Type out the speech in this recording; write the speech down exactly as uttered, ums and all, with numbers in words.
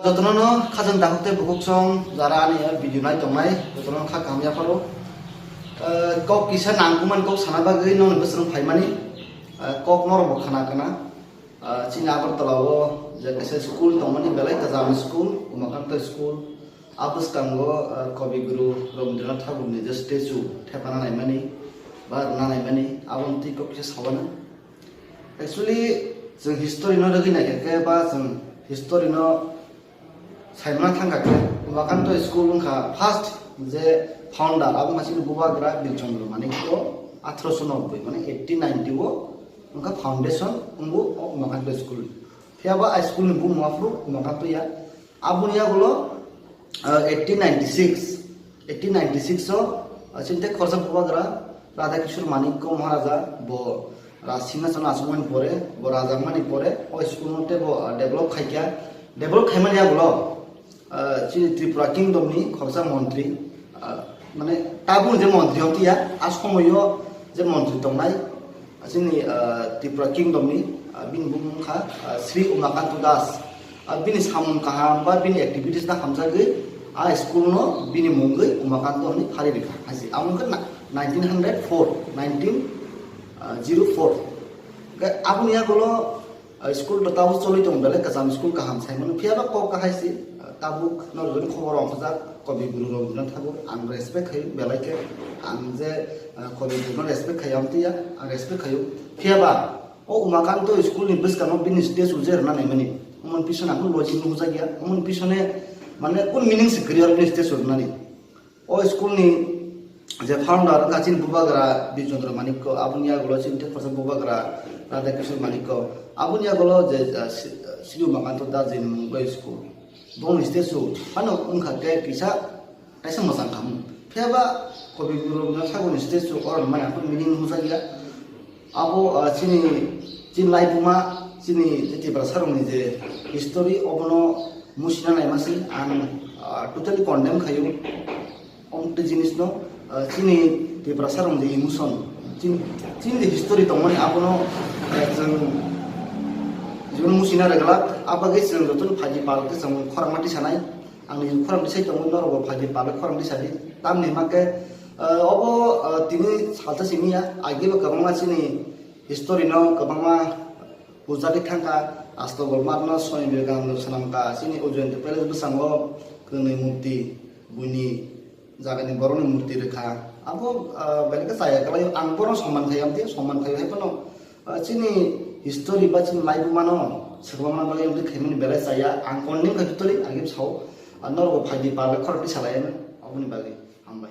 Jotono no khajang dakhuk tei bukhuk song jara ani video nai tongnai, jotono kha kaham yapharo. Eh, kok kisa nangkukmani kok sana bagwi nokni bwswrwng phaimani, eh, kok norok bo khana kana. Eh, chini Agartala o je kaisa school tongmani belai kwcham school, Umakanto school. A bwskango, eh, Kabi Guru Rabindranath Thakurni je statue thepana naimani ba rwna naimani, aboni twi kok kisa sawana. Actually, chwng history no rwgwi naikha khe ba chwng history no saimana thangkha khe, Umakanto school wngkha first je founder, abo wngkha chini Bubagra Birchandra Manikya, athroso nobboi, mane eighteen ninety o wngkha foundation wngbo o Umakanto school. Phiya ba a school ni bumung aphuru Umakanto ya. Aboni yagulo, ah, eighteen ninety-six, eighteen ninety-six o, ah, chini tei khoroksa Bubagra Radha Kishore Manikya Maharaja bo Raj Singhasan achukmani pore, bo raja wngmani pore, o school no tei bo, ah, develop khaikha. Develop khaimani yagulo, ah, chini Tripura Kingdom ni khoroksa montri, ah, mane tabuk je montri hoti ya, a somoyo je montri tongnai, chini, ah, Tripura Kingdom ni, ah, bini bumung wngkha, ah, Sri Umakanto Das. Ah, bini samung kaham ba bini activities no hamjagwi a school no bini mungwi Umakanto hinwi phari rikha. Haisi amo wngkha na-, nineteen hundred four, nineteen zero four. Hwnkhe aboni yagulo, ah, school to tabuk choli tongo, belai kwcham school kaham saimano. Phiya ba kok kahai se, ah, tabuk norok joni khobor rok ongkhojak, Kabi Guru Rabindranath Thakur, ang respect khaio belai khe. Ang je, ah, Kabi Guru no respect khaio, amtwi ya, ang respect khaio. Phiya ba o Umakanto school ni bwskango bini statue je rwna naimani, omoni pisone ang logic nukjak ya, omoni pisone mane kun meaning se kwrwi aro bini statue rwnani. O school ni je founder wngkha chini Bubagra Birchandra Manikya, aboni yagulo chini tei khoroksa Bubagra Radha Kishore Manikya, aboni yagulo je, ah, Sri, Sri Umakanto Das ni mungwi school. Bongni statue phano wngkha khe kisa kaisa mwchang khamung. Phiya ba Kabi Guru Rabindranath Thakurni statue oro maya phano meaning nukjak ya. Abo, ah, chini, chini laibuma, chini je Tiprasa rokni je history, obono musina naima se ang, ah, totally condemn khaio. Omtwi jinis no, ah, chini Tiprasa rok je emotion, chini, chini je history tongmani abono, ah, chwng jibon musina rwglak, abagwi chwng jotono phaidi pal khe chwng khorang ma tisanai. Ang ni khorang tisai tongo, norok bo phaidi pal khorang tisadi. Tamni hwnkhe, ah, obo, ah, tini salsa simi ya, agi bo kwbangma chini history no kwbangma pujagwi thangkha, Astagol Marno, Swami Vivekananda swnamkha, chini Ujjayanta Palace bwskango kwnwi murti, buini jagani borokni murti rwkha. Abo, ah, belai khe chaya kwlaio, ang bono soman khaio, amtwi soman khaio, hai phano, ah, chini history ba chini laibuma no swkangma bagwi amtwi khaimani belai chaya, ang condemn khaio totally, agi sao, ah, norok bo phaidi pal khorang tisalai, aboni bagwi hambai.